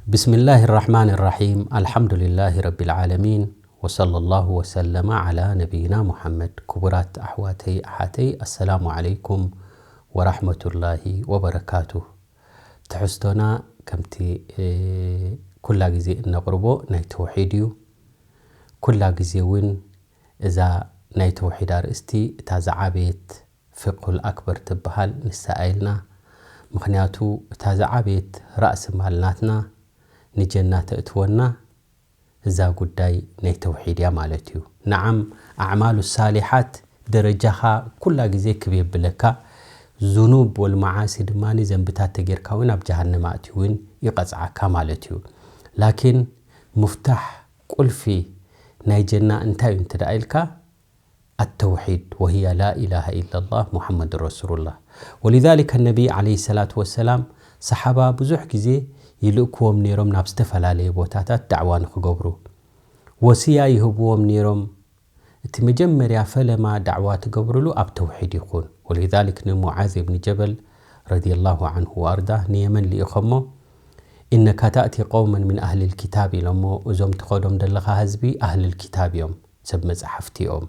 بسم الله الرحمن الرحيم. الحمد لله رب العالمين. وصلى الله وسلم على نبينا محمد. ክቡራት ኣሕዋተይ ኣሓተይ፣ ኣሰላሙ ዓለይኩም ወራሕመቱላሂ ወበረካቱ። ትሕዝቶና ከምቲ ኩላ ግዜ እነቕርቦ ናይ ተውሒድ እዩ። ኩላ ግዜ እውን እዛ ናይ ተውሒድ ኣርእስቲ እታ ዝዓበየት ፍቅሁል ኣክበር ትበሃል ንሳ ኢልና። ምኽንያቱ እታ ዝዓበየት ራእሲ ማል ናትና ንጀና ተእትወና እዛ ጉዳይ ናይ ተውሒድ እያ ማለት እዩ። ነዓም ኣዕማሉ ሳሊሓት ደረጃኻ ኩላ ግዜ ክብ የብለካ፣ ዙኑብ ወልመዓሲ ድማ ዘንብታት ተጌርካ እውን ኣብ ጀሃነም ኣእትዩ እውን ይቐፅዓካ ማለት እዩ። ላኪን ሙፍታሕ ቁልፊ ናይ ጀና እንታይ እዩ እንተ ደኣ ኢልካ ኣተውሒድ፣ ወህያ ላኢላሃ ኢላላህ ሙሐመድ ረሱሉላህ። ወሊዛሊከ ነቢ ዓለይሂ ሰላቱ ወሰላም ሰሓባ ብዙሕ ግዜ ይልእክዎም ነይሮም ናብ ዝተፈላለየ ቦታታት ዳዕዋ ንኽገብሩ። ወስያ ይህብዎም ነይሮም። እቲ መጀመርያ ፈለማ ዳዕዋ ትገብርሉ ኣብ ተውሒድ ይኹን። ወሊዛሊክ ንሙዓዝ እብኒ ጀበል ረዲየላሁ ዓንሁ ወኣርዳ ንየመን ልኢኸሞ። ኢነካ ታእቲ ቀውመን ምን ኣህሊል ኪታብ ኢሎሞ፣ እዞም ትኸዶም ዘለኻ ህዝቢ ኣህልል ኪታብ እዮም፣ ሰብ መጻሕፍቲ እዮም።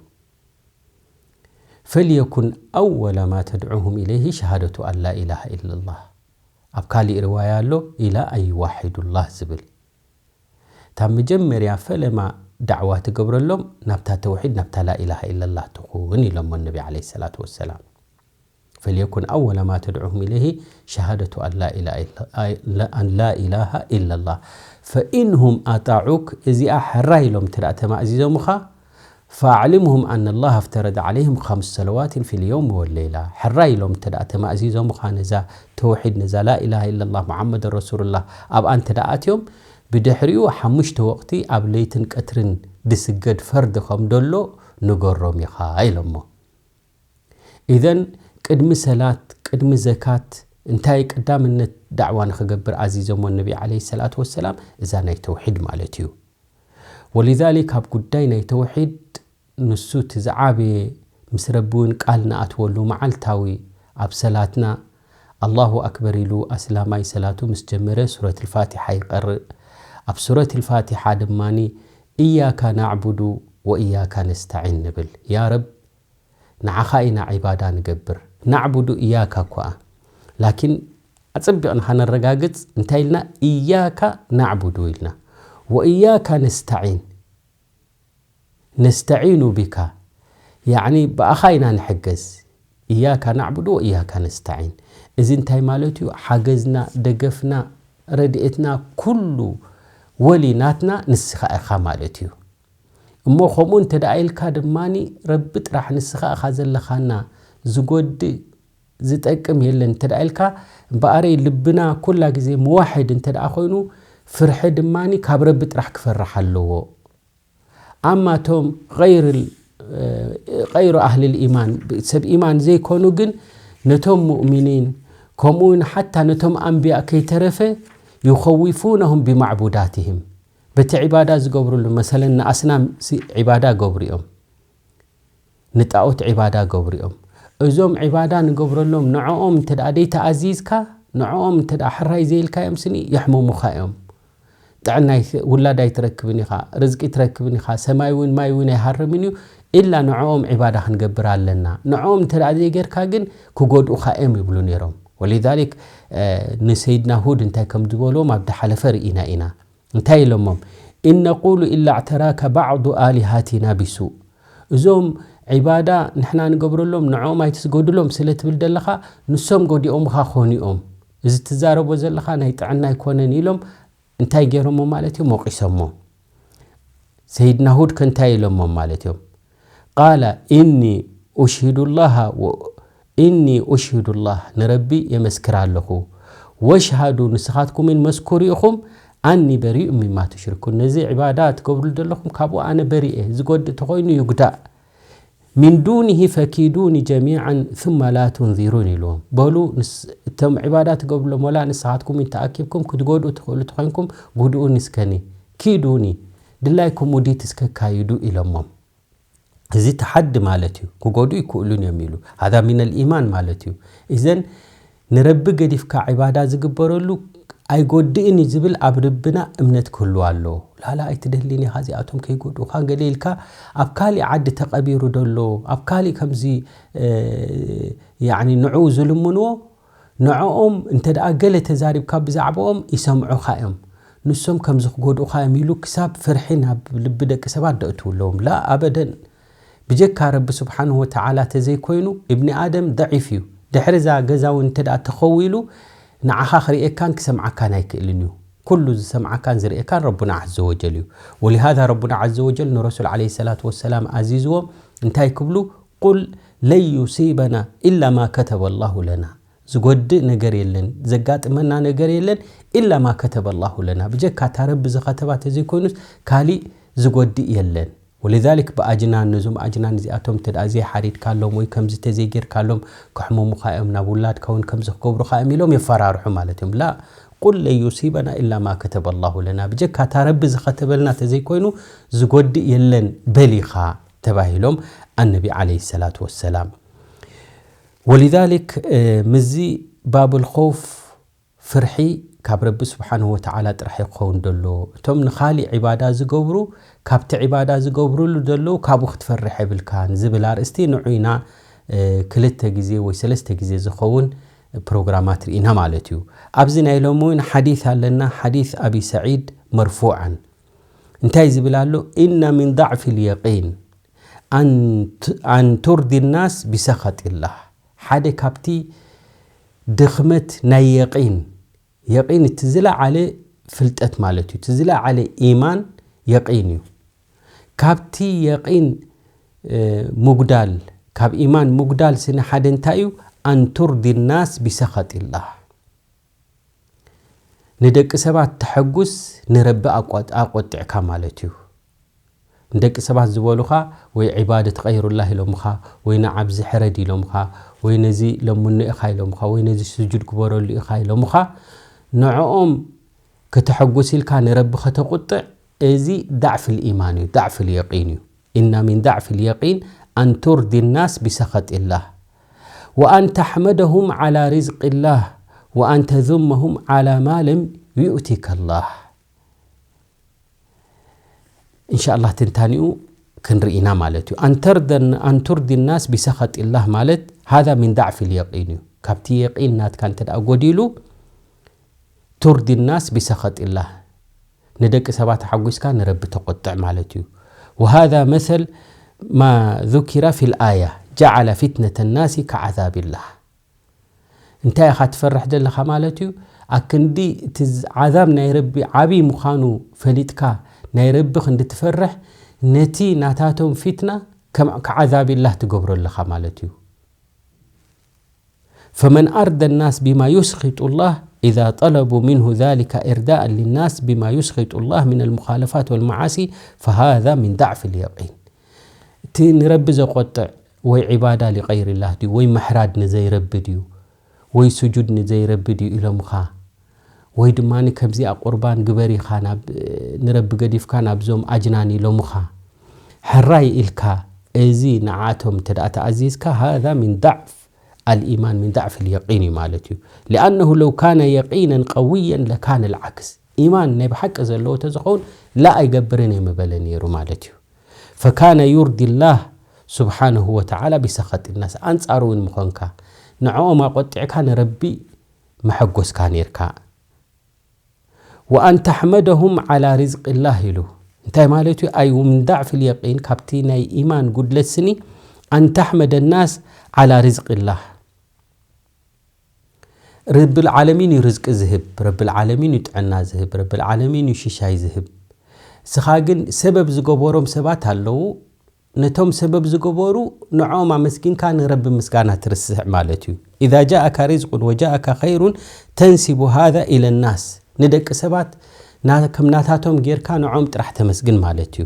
ፈልየኩን ኣወለ ማ ተድዑሁም ኢለይሂ ሸሃደቱ ኣን ላ ኢላሃ ኢላላህ። ኣብ ካሊእ ርዋያ ኣሎ ኢላ ኣይዋሒዱላህ ዝብል። እታ መጀመርያ ፈለማ ዳዕዋ ትገብረሎም ናብታ ተውሒድ፣ ናብታ ላኢላሃ ኢላላህ ትኹን ኢሎሞ ነቢ ዓለይሂ ሰላቱ ወሰላም። ፈልየኩን ኣወለ ማ ተድዑሁም ኢለይሂ ሸሃደቱ ኣን ላ ኢላ- ኣን ላ ኢላሃ ኢላላህ። ፈኢንሁም ኣጣዑክ፣ እዚኣ ሕራይ ኢሎም እንተ ደኣ ተማእዚዞምኻ፣ ፈኣዕሊምሁም ኣነ ላህ ኣፍተረደ ዓለይሂም ኸምስ ሰለዋትን ፊል የውም ወሌላ። ሕራይ ኢሎም እንተ ደኣ ተማእዚዞምኻ ነዛ ተውሒድ፣ ነዛ ላኢላሃ ኢላላህ ሙሓመድ ረሱሉላህ ኣብኣ እንተ ደኣ ኣትዮም፣ ብድሕሪኡ ሓሙሽተ ወቕቲ ኣብ ለይትን ቀትርን ድስገድ ፈርዲ ከም ደሎ ንገሮም ኢኻ ኢሎሞ። ኢዘን ቅድሚ ሰላት፣ ቅድሚ ዘካት እንታይ ቀዳምነት ዳዕዋ ንኽገብር ኣዚዞሞ ነቢ ዓለይሂ ሰላቱ ወሰላም? እዛ ናይ ተውሒድ ማለት እዩ። ወሊዛሊክ ኣብ ጉዳይ ናይ ተውሒድ ንሱ እቲ ዝዓበየ ምስ ረቢ እውን ቃል ንኣትወሉ መዓልታዊ ኣብ ሰላትና ኣላሁ ኣክበር ኢሉ ኣስላማይ ሰላቱ ምስ ጀመረ ሱረት ልፋቲሓ ይቐርእ። ኣብ ሱረት ልፋቲሓ ድማ እያካ ናዕቡዱ ወእያካ ነስተዒን ንብል። ያ ረብ ንዓኻ ኢና ዒባዳ ንገብር። ናዕቡዱ እያካ እኳ፣ ላኪን ኣጸቢቕና ኸነረጋግጽ እንታይ ኢልና? እያካ ናዕቡዱ ኢልና። ወእያካ ነስተዒን፣ ነስተዒኑ ቢካ፣ ያዕኒ ብኣኻ ኢና ንሕገዝ። እያካ ናዕቡዱ ወእያካ ነስተዒን። እዚ እንታይ ማለት እዩ? ሓገዝና፣ ደገፍና፣ ረድኤትና ኩሉ ወሊ ናትና ንስኻ ኢኻ ማለት እዩ። እሞ ከምኡ እንተ ደኣ ኢልካ ድማ ረቢ ጥራሕ ንስኻ ኢኻ ዘለኻና፣ ዝጎድእ ዝጠቅም የለን እንተ ደኣ ኢልካ፣ እምበኣረይ ልብና ኩላ ግዜ መዋሕድ እንተ ደኣ ኮይኑ፣ ፍርሒ ድማ ካብ ረቢ ጥራሕ ክፈርሕ ኣለዎ። ኣማ እቶም غير ال- غير ኣህሊ ልኢማን፣ ሰብ ኢማን ዘይኮኑ ግን ነቶም ሙእሚኒን ከምኡ እውን ሓታ ነቶም ኣንብያ ከይተረፈ يخوفونهم بمعبوداتهم በቲ ዒባዳ ዝገብርሉ መሰለን ንኣስናም ሲ- ዒባዳ ገብሩ እዮም። ንጣኦት ዒባዳ ገብሩ እዮም። እዞም ዒባዳ ንገብረሎም ንዕኦም እንተ ደኣ ደይተኣዚዝካ፣ ንዕኦም እንተ ደኣ ሕራይ ዘይልካዮም ስኒ የሕምሙኻ እዮም። ጥዕና ይት- ውላድ ኣይትረክብን ኢኻ፣ ርዝቂ ትረክብን ኢኻ፣ ሰማይ እውን ማይ እውን ኣይሃርምን እዩ፣ ኢላ ንዕኦም ዒባዳ ክንገብር ኣለና። ንዕኦም እንተ ደኣ ዘይጌርካ ግን ክጎድኡኻ እዮም ይብሉ ነይሮም። ወሊዛሊክ ንሰይድና ሁድ እንታይ ከም ዝበልዎም ኣብ ድሓለፈ ርኢና ኢና። እንታይ ኢሎሞም? ኢን ነቁሉ ኢላ ኣዕተራከ ባዕዱ ኣሊሃቲና ቢሱእ። እዞም ዒባዳ ንሕና ንገብረሎም ንዕኦም ኣይትስገዱሎም ስለ ትብል ዘለኻ ንሶም ጎዲኦምኻ ክኾኑ እዮም። እዚ ትዛረቦ ዘለኻ ናይ ጥዕና ኣይኮነን ኢሎም እንታይ ገይሮሞ ማለት እዮም? ወቒሶሞ። ሰይድና ሁድ ከ እንታይ ኢሎሞም ማለት እዮም? ቃለ ኢኒ ኡሽሂዱ ላሃ ወ- ኢኒ ኡሽሂዱ ላህ ንረቢ የመስክር ኣለኹ። ወሽሃዱ ንስኻትኩምን መስክሩ ኢኹም ኣኒ በሪኡ ሚማ ቱሽሪኩን ነዚ ዒባዳ ትገብሩ ዘለኹም ካብኡ ኣነ በሪእ እየ። ዝጎድእ ተኾይኑ ይጉዳእ። ሚን ዱኒሂ ፈኪዱኒ ጀሚዓን ثم ላ ቱንዚሩን ኢልዎም። በሉ ንስ- እቶም ዒባዳ ትገብሩሎም ወላ ንስኻትኩም ተኣኪብኩም ክትጎድኡ ትኽእሉ ተኾይንኩም ጉድኡ ንስከኒ ኪዱኒ ድላይኩም ውዲት እስከ ካይዱ ኢሎሞም። እዚ ተሓዲ ማለት እዩ። ክጎድኡ ይክእሉን እዮም ኢሉ። ሃዛ ሚነል ኢማን ማለት እዩ። እዘን ንረቢ ገዲፍካ ዒባዳ ዝግበረሉ ኣይጎድእን እዩ ዝብል ኣብ ልብና እምነት ክህሉ ኣሎ። ላላ ኣይትደልን ኢኻ እዚኣቶም ከይጎድኡኻ ገለ ኢልካ ኣብ ካሊእ ዓዲ ተቐቢሩ ደሎ ኣብ ካሊእ ከምዚ ያኒ ንዕኡ ዝልምንዎ ንዕኦም እንተ ደኣ ገለ ተዛሪብካ ብዛዕባኦም ይሰምዑኻ እዮም። ንሶም ከምዚ ክጎድኡኻ እዮም ኢሉ ክሳብ ፍርሒ ናብ ልቢ ደቂ ሰባት ደእትዉ ኣለዎም። ላ ኣበደን። ብጀካ ረቢ ስብሓንሁ ወተዓላ ተዘይኮይኑ እብኒ ኣደም ደዒፍ እዩ። ድሕሪ እዛ ገዛ እውን እንተ ደኣ ተኸዊሉ ንዓኻ ክርእየካን ክሰምዓካን ኣይክእልን እዩ። ኩሉ ዝሰምዓካን ዝርእየካን ረቡና ዓዘ ወጀል እዩ። ወሊሃዛ ረቡና ዓዘ ወጀል ንረሱል ዓለይሂ ሰላቱ ወሰላም ኣዚዝዎም እንታይ ክብሉ ቁል ለን ዩሲበና ኢላ ማ ከተበ ላሁ ለና። ዝጎድእ ነገር የለን፣ ዘጋጥመና ነገር የለን። ኢላ ማ ከተበ ላሁ ለና፣ ብጀካ እታ ረቢ ዝኸተባ ተዘይኮይኑስ ካሊእ ዝጎድእ የለን። ወሊዛሊክ ብኣጅናን ነዞም ኣጅናን እዚኣቶም እንተ ደኣ ዘይሓሪድካሎም ወይ ከምዚ ተዘይጌርካሎም ከሕመሙኻ እዮም፣ ናብ ውላድካ እውን ከምዚ ክገብሩኻ እዮም ኢሎም የፈራርሑ ማለት እዮም። ላ ቁል ለን ዩሲበና ኢላ ማ ከተበ ላሁ ለና፣ ብጀካ እታ ረቢ ዝኸተበልና ተዘይኮይኑ ዝጎድእ የለን በል ኢኻ ተባሂሎም ኣነቢ ዓለይሂ ሰላቱ ወሰላም። ወሊዛሊክ ምዚ ባብል ኸውፍ ፍርሒ ካብ ረቢ ስብሓንሁ ወተዓላ ጥራሕ እዩ ክኸውን ደሎ። እቶም ንኻሊእ ዒባዳ ዝገብሩ ካብቲ ዒባዳ ዝገብሩሉ ደለዉ ካብኡ ክትፈርሕ የብልካን ዝብል ኣርእስቲ ንዑ ኢና ክልተ ግዜ ወይ ሰለስተ ግዜ ዝኸውን ፕሮግራማት ርኢና ማለት እዩ። ኣብዚ ናይ ሎሚ እውን ሓዲት ኣለና፣ ሓዲት ኣቢ ሰዒድ መርፉዓን እንታይ ዝብል ኣሎ? ኢና ሚን ዳዕፊ ልየቂን ኣን ቱርዲ ናስ ቢሰኸጢላህ። ሓደ ካብቲ ድኽመት ናይ የቂን፣ የቂን እቲ ዝለዓለ ፍልጠት ማለት እዩ። እቲ ዝለዓለ ኢማን የቂን እዩ። ካብቲ የቂን ምጉዳል፣ ካብ ኢማን ምጉዳል ስኒ ሓደ እንታይ እዩ? ኣን ቱርዲ ናስ ቢሰኸጢላህ። ንደቂ ሰባት ተሐጉስ ንረቢ ኣቆጥዕካ ማለት እዩ። ንደቂ ሰባት ዝበሉኻ ወይ ዒባደት ቐይሩላህ ኢሎምኻ ወይ ንዓብዚ ሕረድ ኢሎምኻ ወይ ነዚ ለምኖ ኢኻ ኢሎምኻ ወይ ነዚ ስጁድ ግበረሉ ኢኻ ኢሎምኻ ንዕኦም ከተሐጉስ ኢልካ ንረቢ ከተቁጥዕ እዚ ዳዕፍ ልኢማን እዩ፣ ዳዕፍ ልየቂን እዩ። إن من ضعف اليقين أن ترضي الناس بسخط الله وأن تحمدهم على رزق الله وأن تذمهم على ما لم يؤتك الله. إن شاء الله ትንታኒኡ ክንርኢ ኢና ማለት እዩ። أن ترضى أن ترضي الناس بسخط الله ማለት هذا من ضعف اليقين እዩ። ካብቲ የቂን ናትካ እንተ ደኣ ጎዲሉ ترضي الناس بسخط الله ንደቂ ሰባት ሓጒስካ ንረቢ ተቆጥዕ ማለት እዩ። وهذا مثل ما ذكر في الآية جعل فتنة الناس كعذاب الله እንታይ ኢኻ ትፈርሕ ዘለኻ ማለት እዩ። ኣክንዲ እቲ ዓዛብ ናይ ረቢ ዓብዪ ምዃኑ ፈሊጥካ ናይ ረቢ ክንዲ ትፈርሕ ነቲ ናታቶም ፊትና ከም ከዓዛቢላህ ትገብሮ ኣለኻ ማለት እዩ። فمن أرضى الناس بما يسخط الله إذا طلبوا منه ذلك إرضاء للناس بما يسخط الله من المخالفات والمعاصي فهذا من ضعف اليقين. እቲ ንረቢ ዘቆጥዕ ወይ ዒባዳ ሊቀይርላህ ድዩ ወይ ምሕራድ ንዘይረቢ ድዩ ወይ ስጁድ ንዘይረቢ ድዩ ኢሎምኻ ወይ ድማ ከምዚኣ ቁርባን ግበር ኢኻ ናብ ንረቢ ገዲፍካ ናብዞም ኣጅናን ኢሎምኻ ሕራይ ኢልካ እዚ ንዓቶም እንተ ደኣ ተኣዚዝካ هذا من ضعف الإيمان من ضعف اليقين እዩ ማለት እዩ። لأنه لو كان يقينا قويا لكان العكس ኢማን ናይ ብሓቂ ዘለዎ ተዝኸውን ላ ኣይገብርን እየ ምበለ ነይሩ ማለት እዩ። فكان يرضي الله سبحانه وتعالى بسخط الناس ኣንጻሩ እውን ምኾንካ ንዕኦም ኣቆጢዕካ ንረቢ መሐጎስካ ነይርካ። وأن تحمدهم على رزق الله ኢሉ እንታይ ማለት እዩ? أي من ضعف اليقين ካብቲ ናይ ኢማን ጉድለት ስኒ أن تحمد الناس على رزق الله ረብል ዓለሚን እዩ ርዝቂ ዝህብ፣ ረብል ዓለሚን እዩ ጥዕና ዝህብ፣ ረብል ዓለሚን እዩ ሽሻይ ዝህብ። እስኻ ግን ሰበብ ዝገበሮም ሰባት ኣለዉ፣ ነቶም ሰበብ ዝገበሩ ንዕኦም ኣመስጊንካ ንረቢ ምስጋና ትርስዕ ማለት እዩ። إذا جاءك رزق وجاءك خير تنسب هذا إلى الناس ንደቂ ሰባት ና- ከም ናታቶም ጌርካ ንዕኦም ጥራሕ ተመስግን ማለት እዩ።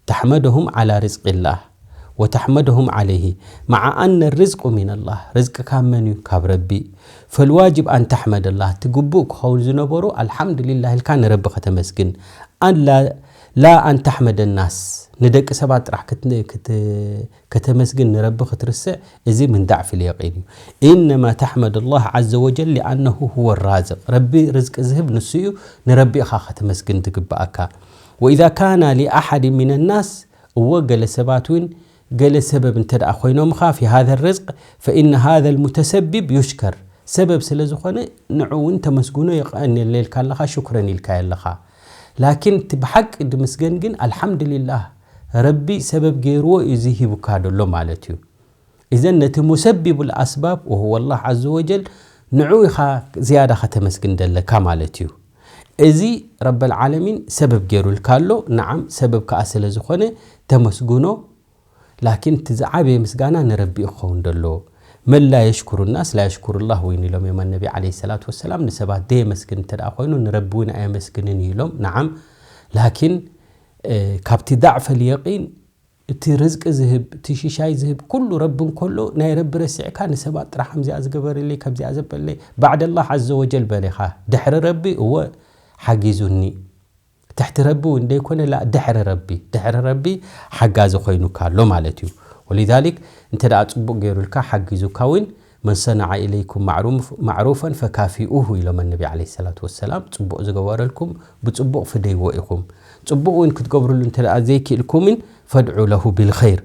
تحمدهم على رزق الله وتحمدهم عليه مع أن الرزق من الله ርዝቂ ካብ መን እዩ? ካብ ረቢ። فالواجب أن تحمد الله ትግቡእ ክኸውን ዝነበሩ ኣልሓምዱሊላህ ኢልካ ንረቢ ከተመስግን። ألا لا أن تحمد الناس ንደቂ ሰባት ጥራሕ ክት- ክት- ከተመስግን ንረቢ ክትርስዕ፣ እዚ من ضعف اليقين እዩ። إنما تحمد الله عز وجل لأنه هو الرازق ረቢ ርዝቂ ዝህብ ንሱ እዩ። ንረቢ ኢኻ ከተመስግን ዝግብኣካ። وإذا كان لأحد من الناس እወ ገለ ሰባት እውን ገለ ሰበብ እንተ ደኣ ኮይኖምኻ في هذا الرزق فإن هذا المتسبب يشكر ሰበብ ስለ ዝኾነ ንዑ እውን ተመስግኖ የቐንየለልካ ኣለኻ ሽኩረን ኢልካ ኣለኻ። ላኪን እቲ ብሓቂ ድምስገን ግን ኣልሓምዱሊላህ ረቢ ሰበብ ገይርዎ እዩ እዚ ሂቡካ ደሎ ማለት እዩ። إذن ነቲ مسبب الأسباب وهو الله عز وجل ንዑ ኢኻ ዝያዳ ከተመስግን ደለካ ማለት እዩ። እዚ ረበል ዓለሚን ሰበብ ገይሩልካ ኣሎ። ነዓም ሰበብ ከኣ ስለ ዝኾነ ተመስግኖ። ላኪን እቲ ዝዓበየ ምስጋና ንረቢ እዩ ክኸውን ደሎ። من لا يشكر الناس لا يشكر الله እውን ኢሎም እዮም ኣነቢ ዓለይሂ ሰላቱ ወሰላም። ንሰባት ደየመስግን እንተ ደኣ ኮይኑ ንረቢ እውን ኣየመስግንን እዩ ኢሎም። ነዓም ላኪን ካብቲ ضعف اليقين እቲ ርዝቂ ዝህብ እቲ ሽሻይ ዝህብ ኩሉ ረቢ እንከሎ ናይ ረቢ ረሲዕካ ንሰባት ጥራሕ ከምዚኣ ዝገበርለይ ከምዚኣ ዘበለይ بعد الله عز وجل በሊኻ ድሕሪ ረቢ እወ ሓጊዙኒ ትሕቲ ረቢ እውን ደይኮነ ላ ድሕሪ ረቢ ድሕሪ ረቢ ሓጋዚ ኮይኑካ ኣሎ ማለት እዩ። ولذلك እንተ ደኣ ጽቡቕ ገይሩልካ ሓጊዙካ እውን من صنع إليكم معروف- معروفا فكافئوه ኢሎም ኣነቢ ዓለይሂ ሰላቱ ወሰላም። ጽቡቕ ዝገበረልኩም ብጽቡቕ ፍደይዎ ኢኹም። ጽቡቕ እውን ክትገብርሉ እንተ ደኣ ዘይክእልኩምን فادعوا له بالخير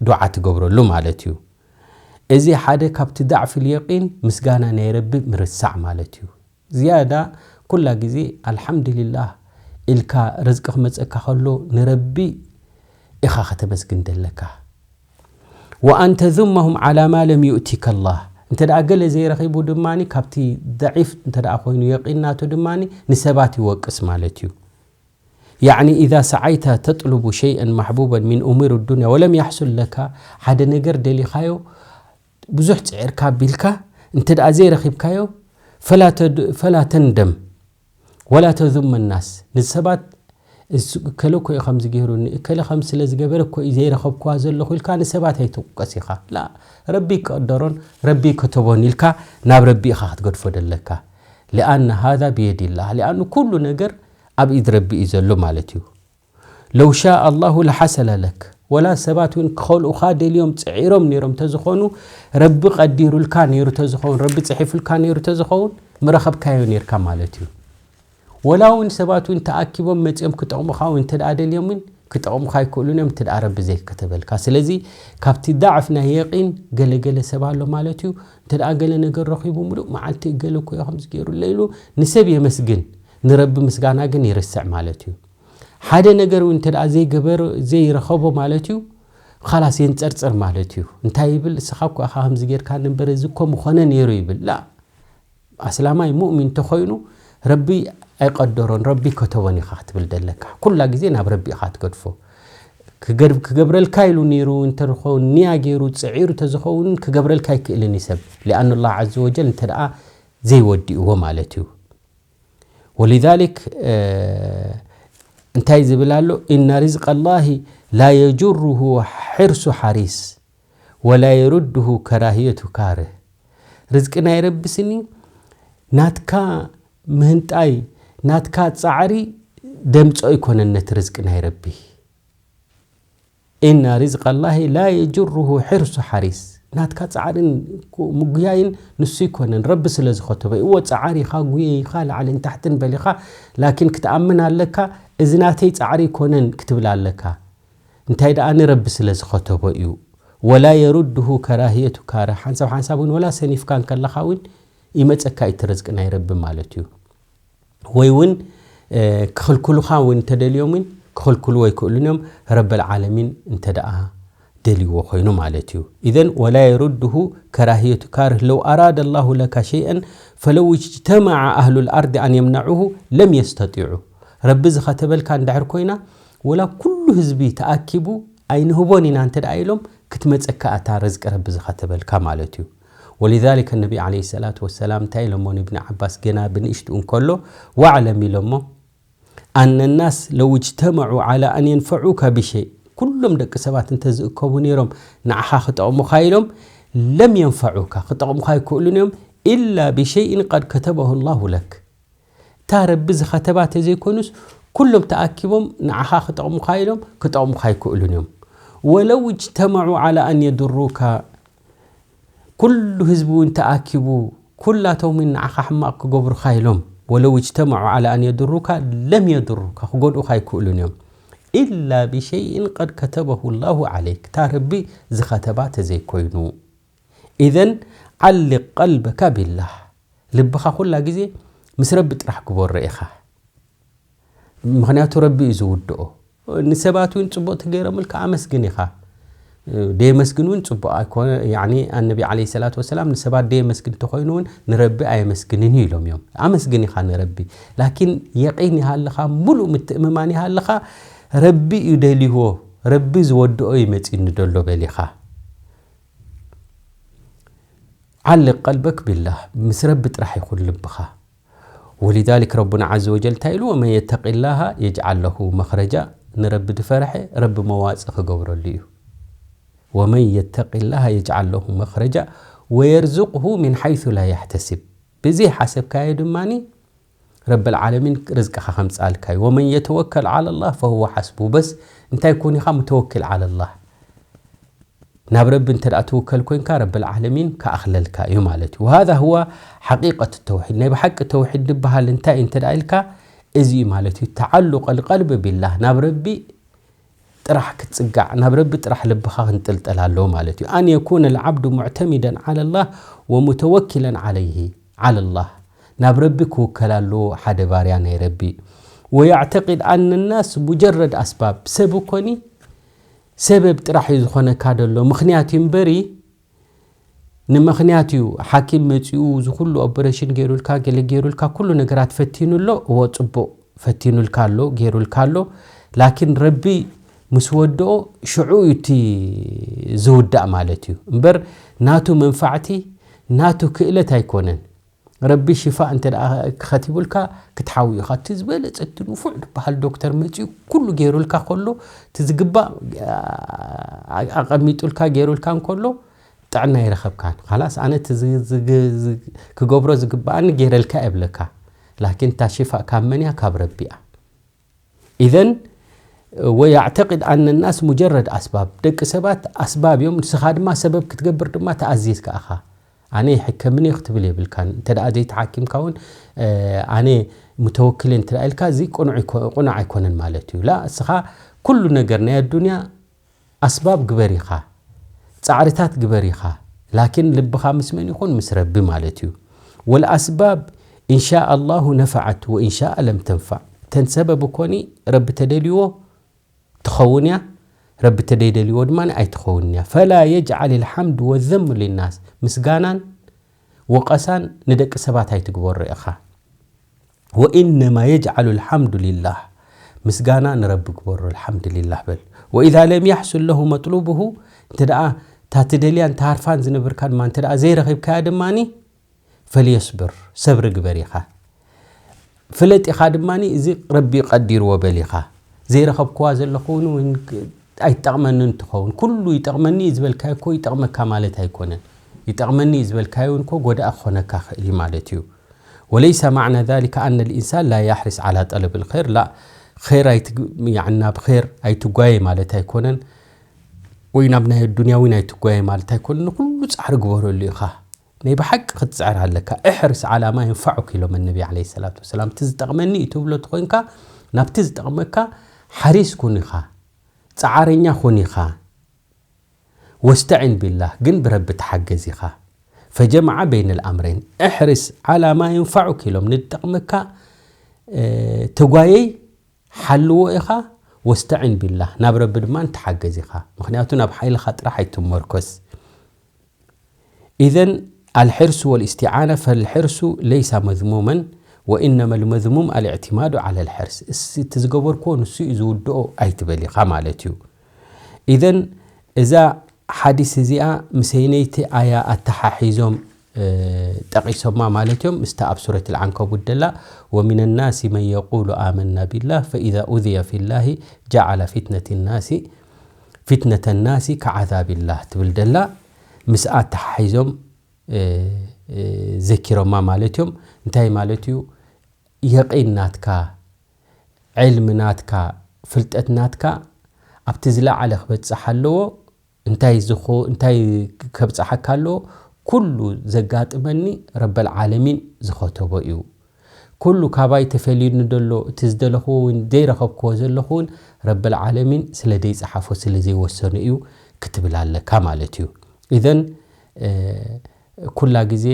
ዱዓ ትገብረሉ ማለት እዩ። እዚ ሓደ ካብቲ ضعف اليقين ምስጋና ናይ ረቢ ምርሳዕ ማለት እዩ። ዝያዳ ኩላ ግዜ ኣልሓምዱሊላህ ኢልካ ርዝቂ ክመፀካ ከሎ ንረቢ ኢኻ ከተመስግን ደለካ። وأن تذمهم على ما لم يؤتك الله እንተ ደኣ ገለ ዘይረኺቡ ድማ ካብቲ ضعيف እንተ ደኣ ኮይኑ የቂን ናቱ ድማ ንሰባት ይወቅስ ማለት እዩ። يعني إذا سعيت تطلب شيئا محبوبا من أمور الدنيا ولم يحصل لك ሓደ ነገር ደሊኻዮ ብዙሕ ፅዒርካ ቢልካ እንተ ደኣ ዘይረኺብካዮ فلا تد- فلا تندم ولا تذم الناس ንሰባት እሱ እከለ እኮ እዩ ከምዚ ገይሩኒ እከለ ከም ስለ ዝገበረ እኮ እዩ ዘይረኸብክዋ ዘለኹ ኢልካ ንሰባት ኣይትውቀስ ኢኻ። ላ ረቢ ይቀደሮን ረቢ ይከተቦን ኢልካ ናብ ረቢ ኢኻ ክትገድፎ ደለካ። لأن هذا بيد الله لأن ኩሉ ነገር ኣብ ኢድ ረቢ እዩ ዘሎ ማለት እዩ። لو شاء الله لحصل لك ወላ ሰባት እውን ክኸልኡኻ ደልዮም ፅዒሮም ነይሮም ተዝኾኑ ረቢ ቀዲሩልካ ነይሩ ተዝኸውን ረቢ ፅሒፉልካ ነይሩ ተዝኸውን ምረኸብካዮ ነይርካ ማለት እዩ። ወላ እውን ሰባት እውን ተኣኪቦም መፂኦም ክጠቕሙኻ እውን እንተ ደኣ ደልዮም እውን ክጠቕሙኻ ኣይክእሉን እዮም እንተ ደኣ ረቢ ዘይከተበልካ። ስለዚ ካብቲ ضعف ናይ የቂን ገለገለ ሰብ ኣሎ ማለት እዩ። እንተ ደኣ ገለ ነገር ረኺቡ ምሉእ መዓልቲ ገለ እኮ እዩ ከምዚ ገይሩለይ ኢሉ ንሰብ የመስግን ንረቢ ምስጋና ግን ይርስዕ ማለት እዩ። ሓደ ነገር እውን እንተ ደኣ ዘይገበር ዘይረኸቦ ማለት እዩ ኻላስ የንፀርፅር ማለት እዩ። እንታይ ይብል እስኻ እኮ ኢኻ ከምዚ ጌርካ እምበር እዚ እኮ ምኾነ ነይሩ ይብል ላ ኣስላማይ ሙእሚን እንተኾይኑ ረቢ ኣይቀደሮን ረቢ ከተቦን ኢኻ ክትብል ደለካ። ኩላ ግዜ ናብ ረቢ ኢኻ ትገድፎ። ክገድ- ክገብረልካ ኢሉ ነይሩ እንተዝኸውን ንያ ገይሩ ፅዒሩ ተዝኸውን ክገብረልካ ኣይክእልን እዩ ሰብ لأن الله عز وجل እንተ ደኣ ዘይወዲእዎ ማለት እዩ። ولذلك እንታይ ዝብል ኣሎ إن رزق الله لا يجره حرص حريص ولا يرده كراهية كاره ርዝቂ ናይ ረቢ ስኒ ናትካ ምህንጣይ ናትካ ፃዕሪ ደምፆ ኣይኮነን ነቲ ርዝቂ ናይ ረቢ إن رزق الله لا يجره حرص حريص ናትካ ፃዕርን ምጉያይን ንሱ ይኮነን ረቢ ስለ ዝኸተቦ እዎ ፃዓር ኢኻ ጉየ ኢኻ ላዕልን ታሕትን በሊኻ ላኪን ክትኣምን ኣለካ እዚ ናተይ ፃዕሪ ይኮነን ክትብል ኣለካ እንታይ ደኣ ንረቢ ስለ ዝኸተቦ እዩ ولا يرده كراهية كاره ሓንሳብ ሓንሳብ እውን ወላ ሰኒፍካ እንከለኻ እውን ይመፀካ እዩ እቲ ርዝቂ ናይ ረቢ ማለት እዩ ወይ እውን ክኽልክሉኻ እውን እንተደልዮም እውን ክኽልክልዎ ኣይክእሉን እዮም ረበል ዓለሚን እንተ ደኣ ደልይዎ ኮይኑ ማለት እዩ إذن ولا يرده كراهية كاره لو أراد الله لك شيئا فلو اجتمع أهل الأرض أن يمنعوه لم يستطيعوا ረቢ ዝኸተበልካ እንድሕር ኮይና ወላ ኩሉ ህዝቢ ተኣኪቡ ኣይንህቦን ኢና እንተ ደኣ ኢሎም ክትመፀካ እታ ርዝቂ ረቢ ዝኸተበልካ ማለት እዩ ولذلك النبي عليه الصلاة والسلام እንታይ ኢሎሞ ንብኒ ዓባስ ገና ብንእሽትኡ እንከሎ واعلم ኢሎሞ أن الناس لو اجتمعوا على أن ينفعوك بشيء ኩሎም ደቂ ሰባት እንተ ዝእከቡ ነይሮም ንዓኻ ክጠቕሙኻ ኢሎም لم ينفعوك ክጠቕሙኻ ኣይክእሉን እዮም إلا بشيء قد كتبه الله لك እታ ረቢ ዝኸተባ ተዘይኮኑስ ኩሎም ተኣኪቦም ንዓኻ ክጠቕሙኻ ኢሎም ክጠቕሙኻ ኣይክእሉን እዮም። ወለው እጅተመዑ ዓላ ኣን የድሩካ፣ ኩሉ ህዝቢ እውን ተኣኪቡ፣ ኩላቶም እውን ንዓኻ ሕማቕ ክገብሩኻ ኢሎም፣ ወለው እጅተመዑ ዓላ ኣን የድሩካ ለም የድሩካ፣ ክጎድኡኻ ኣይክእሉን እዮም። ኢላ ብሸይእን ቀድ ከተበሁ ላሁ ዓለይክ፣ እታ ረቢ ዝኸተባ ተዘይኮይኑ። ኢዘን ዓሊቅ ቀልበካ ቢላህ፣ ልብኻ ኩላ ግዜ ምስ ረቢ ጥራሕ ግበሮ ኢኻ። ምኽንያቱ ረቢ እዩ ዝውድኦ። ንሰባት እውን ጽቡቕ ተገይሮምልካ ኣመስግን ኢኻ። ደየመስግን እውን ጽቡቕ ኣይኮነ። ያኒ ኣነቢ ዓለይሂ ሰላቱ ወሰላም ንሰባት ደየመስግን እንተኾይኑ እውን ንረቢ ኣየመስግንን እዩ ኢሎም እዮም። ኣመስግን ኢኻ ንረቢ። ላኪን የቂን ይሃልኻ፣ ሙሉእ ምትእምማን ይሃልኻ፣ ረቢ እዩ ደልይዎ፣ ረቢ ዝወድኦ እዩ መጺእኒ ደሎ በል ኢኻ። ዓልቅ ቀልበክ ቢላህ፣ ምስ ረቢ ጥራሕ ይኹን ልብኻ። ወሊዛሊክ ረቡና ዓዘ ወጀል እንታይ ኢሉ? ወመን የተቂ ላሃ የጅዓል ለሁ መኽረጃ፣ ንረቢ ድፈረሐ ረቢ መዋፅእ ክገብረሉ እዩ። ወመን የተቂ ላሃ የጅዓል ለሁ መኽረጃ ወየርዝቅሁ ሚን ሓይሱ ላ ያሕተሲብ፣ ብዘይ ሓሰብካዮ ድማኒ ረብል ዓለሚን ርዝቅኻ ከምፅኣልካ እዩ። ወመን የተወከል ዓላ ላህ ፈሁወ ሓስቡ፣ በስ እንታይ ኩን ኢኻ ሙተወክል ዓላ ላህ። ናብ ረቢ እንተ ደኣ ትውከል ኮይንካ ረብል ዓለሚን ክኣኽለልካ እዩ ማለት እዩ። ወሃዛ ሁወ ሓቂቀት ተውሒድ፣ ናይ ብሓቂ ተውሒድ ዝበሃል እንታይ እዩ እንተ ደኣ ኢልካ እዚ እዩ ማለት እዩ። ተዓሉቅ ልቀልቢ ቢላህ፣ ናብ ረቢ ጥራሕ ክትጽጋዕ፣ ናብ ረቢ ጥራሕ ልብኻ ክንጥልጠል ኣለዎ ማለት እዩ። ኣን የኩነ ልዓብዱ ሙዕተሚደን ዓላ ላህ ወሙተወኪለን ዓለይሂ ዓላ ላህ፣ ናብ ረቢ ክውከል ኣለዎ ሓደ ባርያ ናይ ረቢ። ወየዕተቂድ ኣነ ናስ ሙጀረድ ኣስባብ፣ ሰብ እኮኒ ሰበብ ጥራሕ እዩ ዝኾነካ ደሎ፣ ምኽንያት እዩ እምበሪ፣ ንምኽንያት እዩ። ሓኪም መጺኡ እዚ ኩሉ ኦፐሬሽን ገይሩልካ፣ ገለ ገይሩልካ፣ ኩሉ ነገራት ፈቲኑ ኣሎ። እዎ ጽቡቕ ፈቲኑልካ ኣሎ፣ ገይሩልካ ኣሎ። ላኪን ረቢ ምስ ወድኦ ሽዑ እዩ እቲ ዝውዳእ ማለት እዩ እምበር ናቱ መንፋዕቲ ናቱ ክእለት ኣይኮነን። ረቢ ሽፋእ እንተ ደኣ ክኸቲቡልካ ክትሓዊ ኢኻ። እቲ ዝበለጸ እቲ ንፉዕ ዝበሃል ዶክተር መጺኡ ኩሉ ገይሩልካ ከሎ እቲ ዝግባእ ኣቐሚጡልካ ገይሩልካ እንከሎ ጥዕና ይረኸብካን። ኻላስ ኣነ እቲ ዝ- ዝ- ዝ- ክገብሮ ዝግብኣኒ ገይረልካ የብለካ። ላኪን እታ ሽፋእ ካብ መን እያ? ካብ ረቢ እያ። ኢዘን ወያዕተቂድ ኣነ ናስ ሙጀረድ ኣስባብ፣ ደቂ ሰባት ኣስባብ እዮም፣ ንስኻ ድማ ሰበብ ክትገብር ድማ ተኣዚዝካ ኢኻ። ኣነ ይሕከምኒ ክትብል የብልካን። እንተ ደኣ ዘይተሓኪምካ እውን ኣነ ሙተወክል እንተ ደኣ ኢልካ እዚ ቅኑዕ ኣይኮ- ቅኑዕ ኣይኮነን ማለት እዩ። ላ እስኻ ኩሉ ነገር ናይ ኣዱንያ ኣስባብ ግበር ኢኻ፣ ጻዕርታት ግበር ኢኻ። ላኪን ልብኻ ምስ መን ይኹን? ምስ ረቢ ማለት እዩ። ወልኣስባብ ኢንሻ ኣላሁ ነፈዐት ወኢንሻ ለም ተንፋዕ። ተን ሰበብ እኮኒ ረቢ ተደልይዎ ትኸውን እያ፣ ረቢ ተደይደልይዎ ድማ ኣይትኸውን እያ። ፈላ የጅዓል ልሓምድ ወዘም ሊናስ፣ ምስጋናን ወቀሳን ንደቂ ሰባት ኣይትግበሮ ኢኻ። ወኢነማ የጅዓሉ ልሓምዱ ሊላህ፣ ምስጋና ንረቢ ግበሮ፣ ኣልሓምዱሊላህ በል። ወኢዛ ለም ያሕሱል ለሁ መጥሉብሁ፣ እንተ ደኣ እታ ትደልያን ተሃርፋን ዝነብርካ ድማ እንተ ደኣ ዘይረኺብካያ ድማኒ ፈልየስብር፣ ሰብሪ ግበር ኢኻ። ፍለጥ ኢኻ ድማኒ እዚ ረቢ ቀዲርዎ በል ኢኻ። ዘይረኸብክዋ ዘለኹ እውን ኣይትጠቕመንን ትኸውን። ኩሉ ይጠቕመኒ እዩ ዝበልካዮ እኮ ይጠቕመካ ማለት ኣይኮነን። ይጠቕመኒ እዩ ዝበልካዮ እውን እኮ ጎዳኢ ክኾነካ ይኽእል እዩ ማለት እዩ። ወለይሰ ማዕና ዛሊከ ኣነ ልኢንሳን ላ ያሕሪስ ዓላ ጠለብ ልኸይር ላ፣ ኸይር ኣይትግ- ያዕኒ ናብ ኸይር ኣይትጓየ ማለት ኣይኮነን። ወይ ናብ ናይ ኣዱንያ እውን ኣይትጓየ ማለት ኣይኮነን። ንኩሉ ጻዕሪ ግበረሉ ኢኻ። ናይ ብሓቂ ክትጽዕር ኣለካ። እሕርስ ዓላ ማ የንፋዑክ ኢሎም ነቢ ዓለይሂ ሰላቱ ወሰላም። እቲ ዝጠቕመኒ እዩ ትብሎ ተኾይንካ ናብቲ ዝጠቕመካ ሓሪስ ኩን ኢኻ። ጸዓረኛ ኩን ኢኻ። ወስተዒን ቢላህ፣ ግን ብረቢ ተሓገዝ ኢኻ። ፈጀምዓ በይነ ልኣምረይን፣ እሕርስ ዓላ ማ የንፋዑክ ኢሎም ንጠቕመካ ተጓየይ ሓልዎ ኢኻ። ወስተዒን ቢላህ፣ ናብ ረቢ ድማ ንተሓገዝ ኢኻ። ምኽንያቱ ናብ ሓይልኻ ጥራሕ ኣይትመርኮስ። ኢዘን ኣልሕርሱ ወልእስቲዓና ፈልሕርሱ ለይሳ መዝሙመን ወኢነማ ልመዝሙም ኣልእዕትማዱ ዓላ ልሕርስ። እስ- እቲ ዝገበርክዎ ንሱ እዩ ዝውድኦ ኣይትበል ኢኻ ማለት እዩ። ኢዘን እዛ ሓዲስ እዚኣ ምሰይነይቲ ኣያ ኣተሓሒዞም ጠቒሶማ ማለት እዮም። ምስታ ኣብ ሱረት ልዓንከቡት ደላ ወሚን ናሲ መን የቁሉ ኣመና ቢላህ ፈኢዛ ኡዝየ ፊላሂ ጀዓላ ፊትነት ናሲ ፊትነተ ናሲ ከዓዛቢላህ ትብል ደላ ምስኣ ኣተሓሒዞም ዘኪሮማ ማለት እዮም። እንታይ ማለት እዩ? የቒን ናትካ ዕልሚ ናትካ፣ ፍልጠት ናትካ ኣብቲ ዝለዓለ ክበጽሕ ኣለዎ። እንታይ ዝኾ-፣ እንታይ ከብጽሓካ ኣለዎ? ኩሉ ዘጋጥመኒ ረበል ዓለሚን ዝኸተቦ እዩ። ኩሉ ካባይ ተፈልዩኒ ደሎ፣ እቲ ዝደለኽዎ እውን ዘይረኸብክዎ ዘለኹ እውን ረበል ዓለሚን ስለ ዘይጸሓፎ፣ ስለ ዘይወሰኖ እዩ ክትብል ኣለካ ማለት እዩ። ኢዘን፣ እ፣ ኩላ ግዜ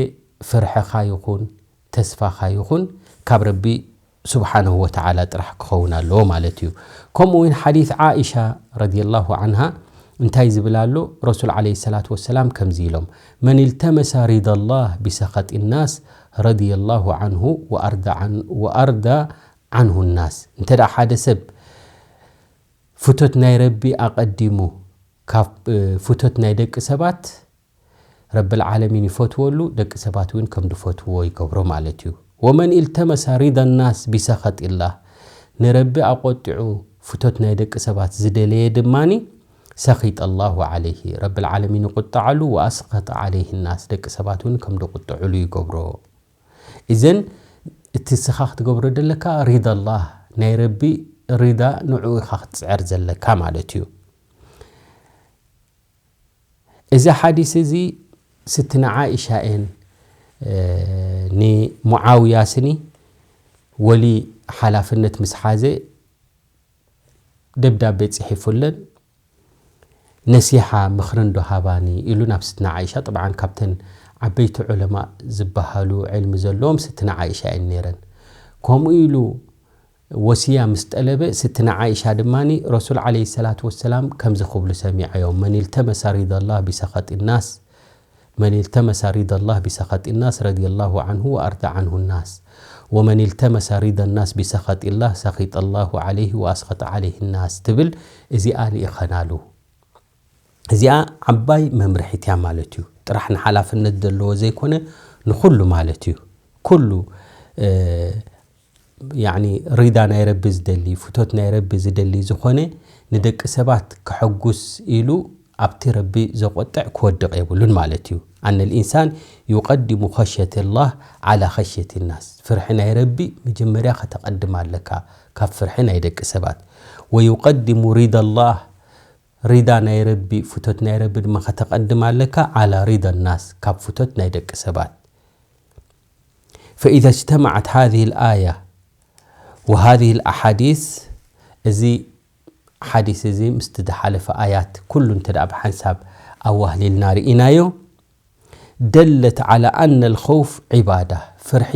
ፍርሕኻ ይኹን ተስፋኻ ይኹን ካብ ረቢ ስብሓነሁ ወተዓላ ጥራሕ ክኸውን ኣለዎ ማለት እዩ። ከምኡ እውን ሓዲስ ዓኢሻ ረዲየላሁ ዓንሃ እንታይ ዝብል ኣሎ? ረሱል ዓለይሂ ሰላቱ ወሰላም ከምዚ ኢሎም፣ "መን ኢልተመሰ ሪዳላህ ቢሰኸጢ ናስ ረዲየላሁ ዓንሁ ወኣርዳ ዓን-፣ ወኣርዳ ዓንሁ ናስ።" እንተ ደኣ ሓደ ሰብ ፍቶት ናይ ረቢ ኣቐዲሙ ካብ፣ እ፣ ፍቶት ናይ ደቂ ሰባት፣ ረብል ዓለሚን ይፈትወሉ፣ ደቂ ሰባት እውን ከም ዝፈትዎ ይገብሮ ማለት እዩ። "ወመን ኢልተመሰ ሪዳ ናስ ቢሰኸጢላህ"፣ ንረቢ ኣቆጢዑ ፍቶት ናይ ደቂ ሰባት ዝደለየ ድማኒ፣ "ሰኺጠ ላሁ ዓለይሂ"፣ ረብል ዓለሚን ይቁጠዓሉ፣ "ወኣስኸጠ ዓለይሂ ናስ"፣ ደቂ ሰባት እውን ከም ዝቁጥዕሉ ይገብሮ። እዘን እቲ ስኻ ክትገብሮ ዘለካ ሪዳ ላህ፣ ናይ ረቢ ሪዳ ንዕኡ ኢኻ ክትጽዕር ዘለካ ማለት እዩ። እዚ ሓዲስ እዚ ስትና ዓኢሻ እየን፣ እ፣ ንሙዓውያ ስኒ ወሊ ሓላፍነት ምስ ሓዘ ደብዳቤ ጽሒፉለን፣ "ነሲሓ ምኽሪ እንዶ ሃባኒ" ኢሉ ናብ ስትና ዓኢሻ፣ ጥብዓን ካብተን ዓበይቲ ዑለማ ዝበሃሉ ዕልሚ ዘለዎም ስትና ዓኢሻ እየን ነይረን። ከምኡ ኢሉ ወሲያ ምስ ጠለበ፣ ስትና ዓኢሻ ድማኒ ረሱል ዓለይሂ ሰላቱ ወሰላም ከምዚ ክብሉ ሰሚዐዮም፣ "መን ኢልተመሰ ሪዳላህ ቢሰኸጢ ናስ፣ መን ኢልተመሰ ሪዳላህ ቢሰኸጢ ናስ ረዲየላሁ ዓንሁ ወኣርዳ ዓንሁ ናስ፣ ወመን ኢልተመሰ ሪዳ ናስ ቢሰኸጢላህ ሰኺጠላሁ ዓለይሂ ወኣስኸጠ ዓለይሂ ናስ" ትብል፣ እዚኣ ንኢኸናሉ። እዚኣ ዓባይ መምርሒት እያ ማለት እዩ። ጥራሕ ንሓላፍነት ዘለዎ ዘይኮነ፣ ንኹሉ ማለት እዩ። ኩሉ፣ እ፣ ያዕኒ ሪዳ ናይ ረቢ ዝደሊ፣ ፍቶት ናይ ረቢ ዝደሊ ዝኾነ፣ ንደቂ ሰባት ከሐጉስ ኢሉ ኣብቲ ረቢ ዘቆጥዕ ክወድቕ የብሉን ማለት እዩ። ኣነ ልኢንሳን ዩቀድሙ ኸሽየት ላህ ዓላ ኸሽየት ናስ። ፍርሒ ናይ ረቢ መጀመርያ ከተቐድም ኣለካ ካብ ፍርሒ ናይ ደቂ ሰባት። ወዩቀድሙ ሪዳ ላህ፣ ሪዳ ናይ ረቢ፣ ፍቶት ናይ ረቢ ድማ ከተቐድም ኣለካ ዓላ ሪዳ ናስ፣ ካብ ፍቶት ናይ ደቂ ሰባት። ፈኢዛ እጅተመዐት ሃዚህ ልኣያ ወሃዚህ ልኣሓዲስ፣ እዚ ሓዲስ እዚ ምስቲ ዝሓለፈ ኣያት ኩሉ እንተ ደኣ ብሓንሳብ ኣዋህሊልና ርኢናዮ፣ ደለት ዓላ ኣነ ልኸውፍ ዒባዳ፣ ፍርሒ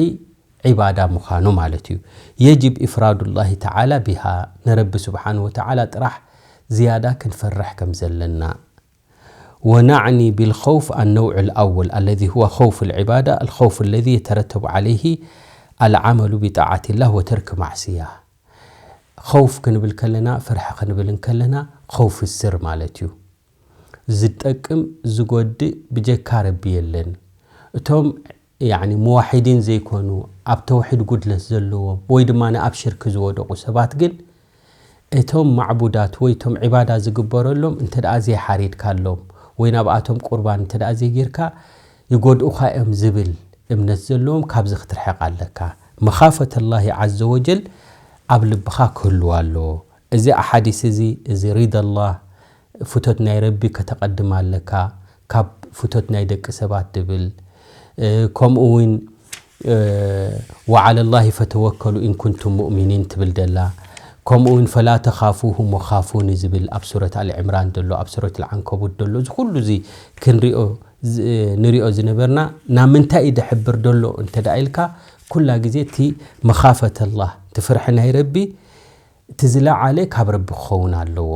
ዒባዳ ምዃኑ ማለት እዩ። የጅብ ኢፍራዱላሂ ተዓላ ቢሃ፣ ንረቢ ስብሓን ወተዓላ ጥራሕ ዝያዳ ክንፈርሕ ከም ዘለና። ወናዕኒ ቢልኸውፍ ኣነውዕ ልኣወል ኣለዚ ሁወ ኸውፍ ልዒባዳ፣ ኣልኸውፍ ኣለዚ የተረተቡ ዓለይሂ ኣልዓመሉ ቢጣዓትላህ ወተርክ ማዕስያ። ኸውፍ ክንብል ከለና፣ ፍርሒ ክንብል እንከለና፣ ኸውፍ ስር ማለት እዩ። ዝጠቅም ዝጎድእ ብጀካ ረቢ የለን። እቶም፣ ያዕኒ፣ ሙዋሒዲን ዘይኮኑ፣ ኣብ ተውሒድ ጉድለት ዘለዎም ወይ ድማ ኣብ ሽርክ ዝወደቑ ሰባት ግን፣ እቶም ማዕቡዳት ወይ እቶም ዒባዳ ዝግበረሎም እንተ ደኣ ዘይሓሪድካሎም ወይ ናብኣቶም ቁርባን እንተ ደኣ ዘይጌርካ፣ ይጎድኡኻ እዮም ዝብል እምነት ዘለዎም፣ ካብዚ ክትርሕቕ ኣለካ። መኻፈት ኣላሂ ዓዘ ወጀል ኣብ ልብኻ ክህልዋ ኣለዎ። እዚ ኣሓዲስ እዚ፣ እዚ ሪዳ ኣላህ፣ ፍቶት ናይ ረቢ ከተቐድም ኣለካ ካብ ፍቶት ናይ ደቂ ሰባት ድብል፣ እ፣ ከምኡ እውን፣ እ፣ "ወዓለ ላሂ ፈተወከሉ ኢን ኩንቱም ሙእሚኒን" ትብል ደላ። ከምኡ እውን "ፈላ ተኻፉሁም ወኻፉኒ" ዝብል ኣብ ሱረት ኣል ዕምራን ደሎ፣ ኣብ ሱረት ኣልዓንከቡት ደሎ፣ እዚ ኩሉ እዚ ክንሪኦ ዝ-፣ ንሪኦ ዝነበርና፣ ናብ ምንታይ እዩ ድሕብር ደሎ እንተ ደኣ ኢልካ፣ ኩላ ግዜ እቲ መኻፈተላህ፣ እቲ ፍርሒ ናይ ረቢ፣ እቲ ዝለዓለ ካብ ረቢ ክኸውን ኣለዎ።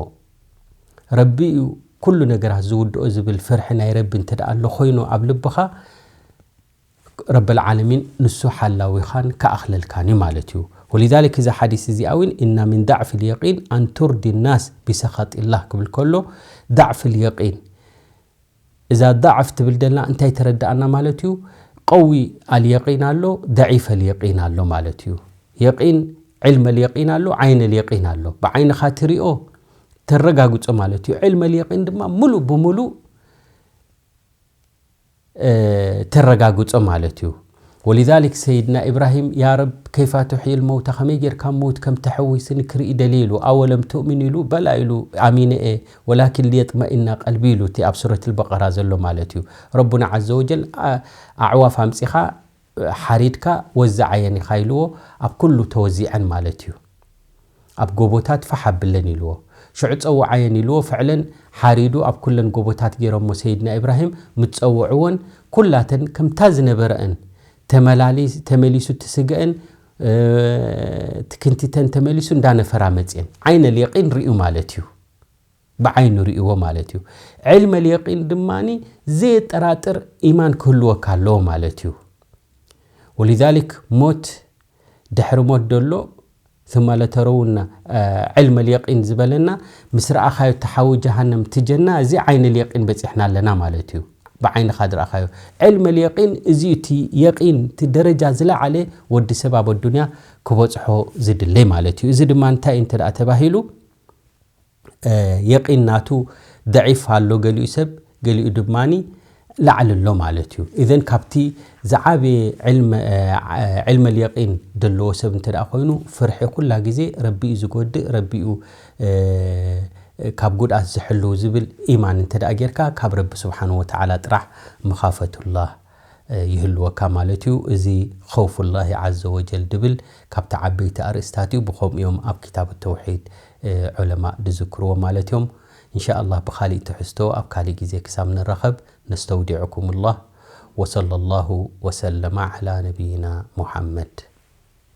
ረቢ እዩ ኩሉ ነገራት ዝውድኦ ዝብል ፍርሒ ናይ ረቢ እንተ ደኣ ኣሎ ኮይኑ ኣብ ልብኻ፣ ረብል ዓለሚን ንሱ ሓላዊኻን ክኣኽለልካን እዩ ማለት እዩ። ወሊዛሊክ፣ እዚ ሓዲስ እዚኣ እውን፣ "እና ሚን ዳዕፊ ልየቂን ኣን ቱርዲ ናስ ቢሰኸጢላህ" ክብል ከሎ፣ ዳዕፊ ልየቂን፣ እዛ ዳዕፍ ትብል ደላ እንታይ ተረድኣና ማለት እዩ? ቀዊ ኣልየቂን ኣሎ፣ ደዒፍ ኣልየቂን ኣሎ ማለት እዩ። የቂን፣ ዕልም ኣልየቂን ኣሎ፣ ዓይን ኣልየቂን ኣሎ። ብዓይንኻ ትሪኦ፣ ተረጋግጾ ማለት እዩ። ዕልም ኣልየቂን ድማ ሙሉእ ብሙሉእ፣ እ፣ ተረጋግጾ ማለት እዩ። ولذلك ሰይድና ኢብራሂም ያ ረብ ከይፋ ትሕይል መውታ ከመይ ጌርካ ሞት ከም ተሐዊስኒ ክርኢ ደልየ ኢሉ ኣወለም ትእሚን ኢሉ በላ ኢሉ ኣሚነ እየ ወላኪን ሊየጥመኢና ቀልቢ ኢሉ እቲ ኣብ ሱረት ልበቀራ ዘሎ ማለት እዩ ረቡና ዘ ወጀል ኣዕዋፍ ኣምፂኻ ሓሪድካ ወዝዓየን ኢኻ ኢልዎ ኣብ ኩሉ ተወዚዐን ማለት እዩ ኣብ ጎቦታት ፋሕ ኣብለን ኢልዎ ሽዑ ጸውዓየን ኢልዎ ፍዕለን ሓሪዱ ኣብ ኩለን ጎቦታት ገይሮሞ ሰይድና ኢብራሂም ምጸውዕወን ኩላተን ከምታ ዝነበረአን ተመላሊ ተመሊሱ እቲ ስገአን ትክንቲተን ተመሊሱ እንዳነፈራ መጽየን ዓይነ ሊቂን ሪኡ ማለት እዩ ብዓይኑ ሪእዎ ማለት እዩ ዕልመ ልየቂን ድማ ዘየጠራጥር ኢማን ክህልወካ ኣለዎ ማለት እዩ ولذلك ሞት ድሕሪ ሞት ደሎ ثم لترون ዕልመ ልየቂን ዝበለና ምስ ረኣኻዮ ተሓዊ ጀሃነም ትጀና እዚ ዓይነ ልየቂን በፂሕና ኣለና ማለት እዩ ብዓይንኻ ዝረኣኻዮ ዕልመ ልየቂን እዚ እቲ የቂን እቲ ደረጃ ዝለዓለ ወዲ ሰብ ኣብ ኣዱንያ ክበፅሖ ዝድለይ ማለት እዩ እዚ ድማ እንታይ እንተ ተባሂሉ የቂን ናቱ ደዒፍ ኣሎ ገሊኡ ሰብ ገሊኡ ድማ ላዕሊ ኣሎ ማለት እዩ እዘን ካብቲ ዝዓበየ ዕልመ ልየቂን ዘለዎ ሰብ እንተ ኮይኑ ፍርሒ ኩላ ግዜ ረቢኡ ዝጎድእ ረቢኡ ካብ ጉድኣት ዝሕልው ዝብል ኢማን እንተ ጌርካ ካብ ረቢ ስብሓን ወተዓላ ጥራሕ መኻፈቱላህ ይህልወካ ማለት እዩ እዚ ኸውፉላሂ ዓዘ ወጀል ድብል ካብቲ ዓበይቲ ኣርእስታት እዩ ብኸምኡ እዮም ኣብ ክታብ ተውሒድ ዑለማ ድዝክርዎ ማለት እዮም እንሻ ኣላህ ብካሊእ ትሕዝቶ ኣብ ካሊእ ግዜ ክሳብ ንራኸብ ነስተውዲዕኩም ላህ ወሰለ ላሁ ወሰለማ ዓላ ነቢይና ሙሓመድ